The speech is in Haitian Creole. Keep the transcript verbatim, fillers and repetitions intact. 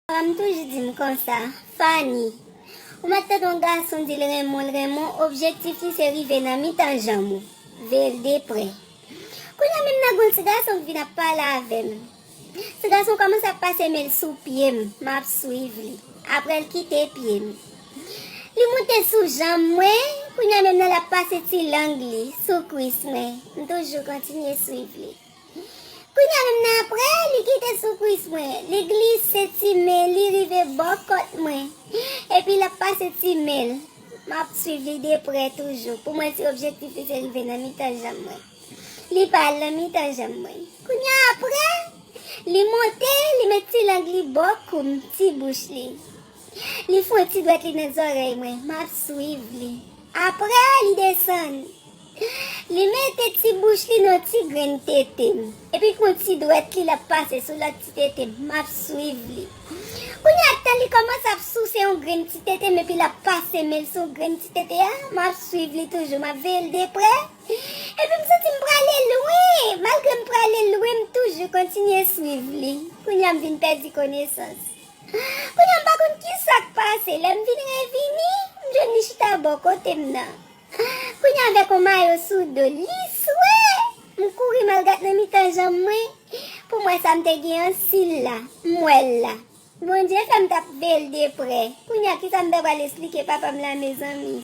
Papa m toujou di m konsa, Fanny, ou mèt tande yon gason di l renmen w, l renmen w, objektif li se rive nan mitan janm ou. Veye l de prè. Kounye a menm nan gon ti gason ki vin ap pale avè m. Ti gason kòmanse ap pase men l sou pye m, m ap swiv li. Apre l kite pye m. Li moute sou janm mwen, kounye a menm nan l ap pase ti lang li sou kwis mwen. M toujou kontinye swiv li. Kounye a menm nan apre, li kite sou kwis mwen, li glise ti men, li rive bò kòt mwen. Epi l ap pase ti men l. M ap swiv li de prè toujou. Pou mwen, si objektif li se rive nan mitan janm mwen. Li pa al nan mitan janm mwen. Kounye a apre, li monte, li met ti lang li bò kou m, ti bouch li. Li fon ti dwèt li nan zòrèy mwen, m ap swiv li. Apre, li desann. Li mete ti bouch li nan ti grenn tete m. Epi l pran ti dwèt li, l ap pase sou lòt ti tete m. M ap swiv li. Kounye a, tan li kòmanse ap souse yon grenn ti tete m, epi l ap pase men l sou grenn ti tete a, m ap swiv li toujou, m ap veye l de prè. Epi m santi m prale lwen. Malgre m prale lwen, m toujou kontinye swiv li. Kounye a, m vin pèdi konesans. Kounye a, m pa konn ki sa k pase. Lè m vin revini, m jwenn li chita bò kote m nan. Kounye a, avèk yon mayo sou do l, li swe. M kouri m al gad nan mitan janm mwen. Pou m wè sa m te gen ansi l la. M wè l la. Bondye fè m t ap veye l de prè. Kounye a, ki sa m ta pral esplike papa m la, mezanmi?